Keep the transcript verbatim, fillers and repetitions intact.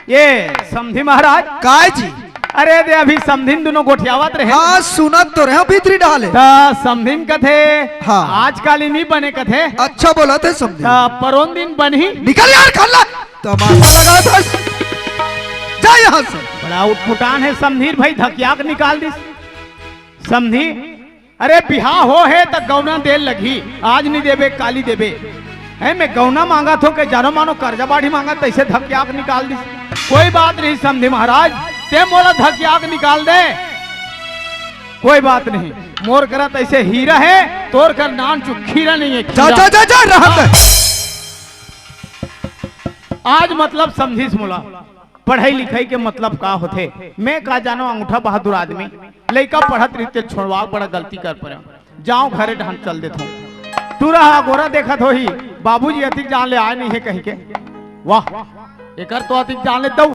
ये समधी महाराज। काय जी? अरे दे, अभी समधिन दुनों गोठियावत रहे। हाँ, सुनत तो रहे भीतरी डाले। त समधिन कथे, हाँ। आजकाल ही नहीं बने कथे। अच्छा बोलथे समधी। त परोन दिन बनही। निकल यार, खल्ला। तमाशा लगा था। जा यहाँ से। बड़ा उटपुटान है समधीर भाई, धकिया के निकाल दिस। समधी, अरे बिहाव हो हे त गौना दे लगही, आज नहीं देबे, काली देबे। है मैं गौना मांगत हों के जानो मानो कर्जा बाढ़ी मांगत, तैसे धकिया के निकाल दिस। कोई बात नहीं समधी महाराज, ते मोला धकिया के निकाल दे, कोई बात नहीं। मोर करा तैसे हीरा है, तोर कर नान चुखीरा नहीं है, जा, खीरा। जा, जा, जा, रहत है। आज मतलब समझिस मोला, पढ़ाई लिखाई के मतलब का होथे। मैं का जानो, अंगूठा बहादुर आदमी, लइका पढ़त रहिते छोड़वा, बड़ा गलती कर परे। जाओ घरे ढंग चल देथों। टूरा हा गोरा देखत होही, बाबूजी अतिक जान ले आए नहीं है कहीं के। वाह, एकर तो अतिक जान ले दऊ।